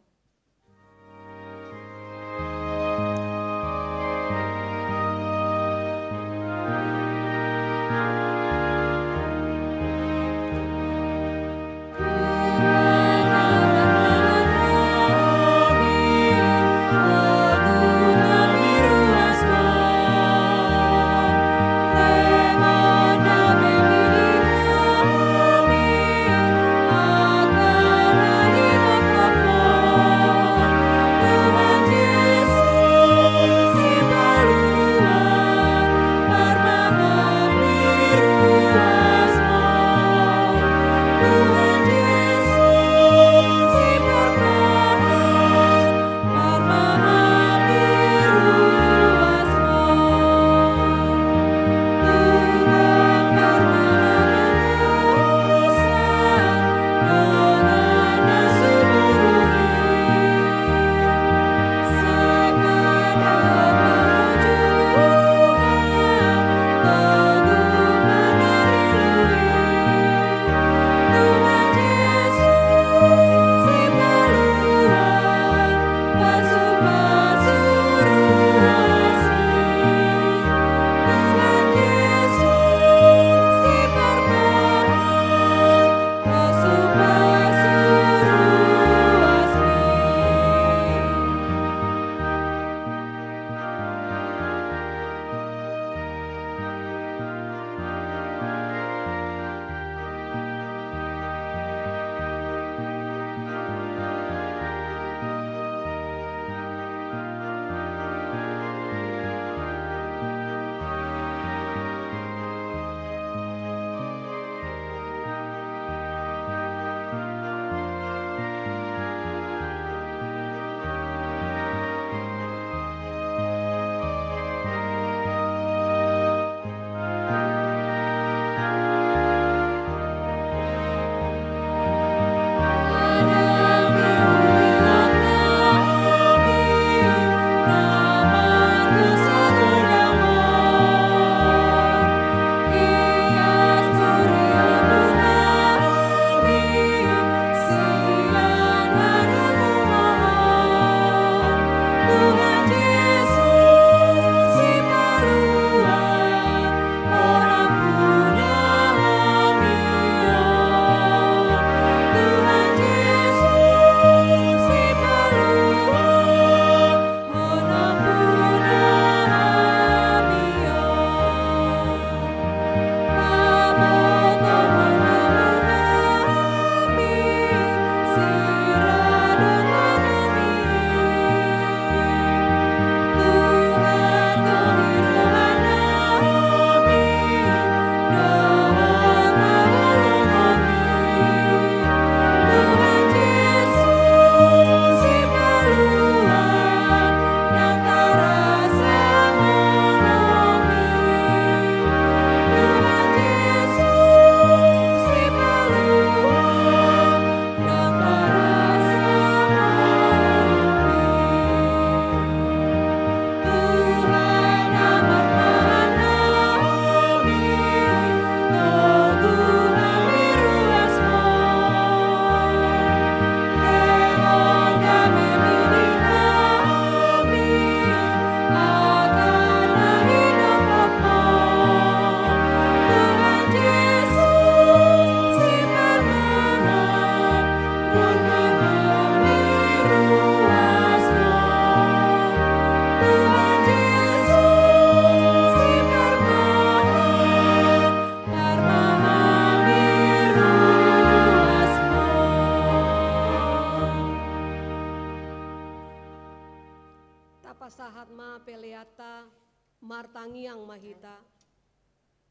Martangiang ma hita.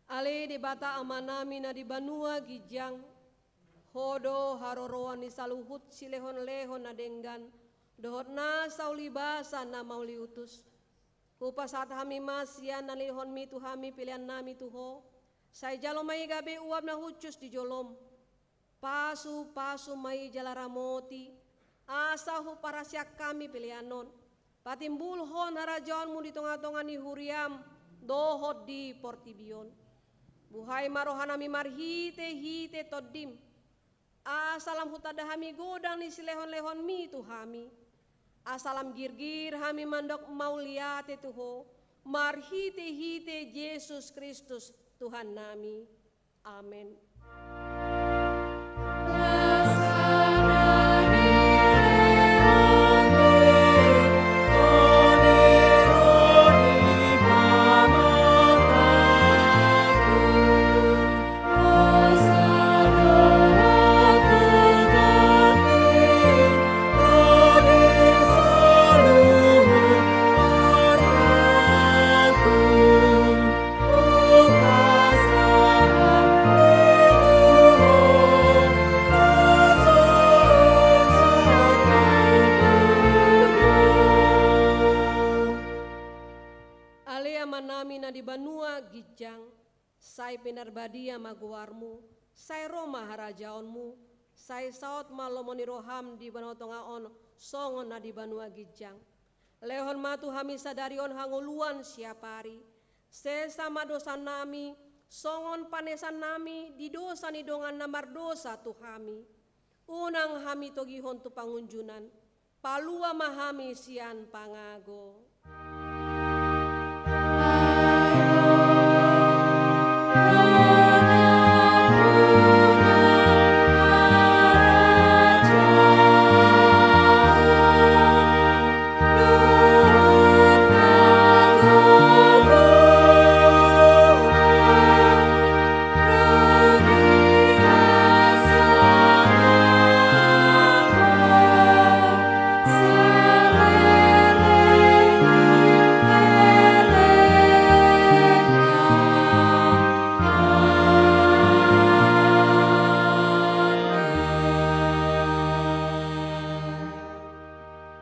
Ale Debata Amanami na di banua ginjang, Ho do haroroan ni saluhut silehonlehon na denggan dohot nasa ulibasa na mauliutus. Hupasahat hami ma sian na nilehonmi tu hami peleannami tu Ho. Sai jalo ma i gabe uap na hushus di jolom. Pasupasu ma i jala ramoti, asa huparhaseang hami pelean on patimbulhon harajaonmu di tongatonga ni huriam dohot di portibi on. Buhai ma rohanami marhitehite Tondim, asa lam hutanda hami godang ni silehonlehonmi tu hami, asa lam girgir hami mandok mauliate tu Ho, marhitehite Jesus Kristus Tuhannami. Amen. Ale Amanami na di banua ginjang, sai pinarbadia ma goarmu, sai ro ma harajaonmu, sai saut ma lomo ni roham di banua tonga on, songon na di banua ginjang. Lehon ma tu hami sadari on hangoluan siapari. Sesa ma dosanami, songon panesannami di dosa ni dongan na mardosa tu hami. Unang hami togihon tu pangunjunan, palua ma hami sian pangago.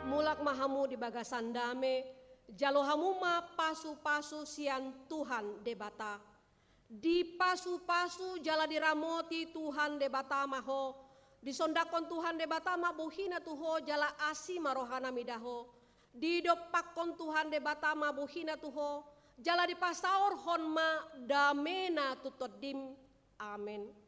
Mulak ma hamu di bagasan dame, jalo hamu ma pasupasu sian Tuhan Debata. Dipasupasu jala diramoti Tuhan Debata ma ho, disondangkon Tuhan Debata ma bohina tu ho jala asi ma rohana mida ho, didompakkon Tuhan Debata ma bohina tu ho, jala dipasaorhon ma damena tu tondim. Amen.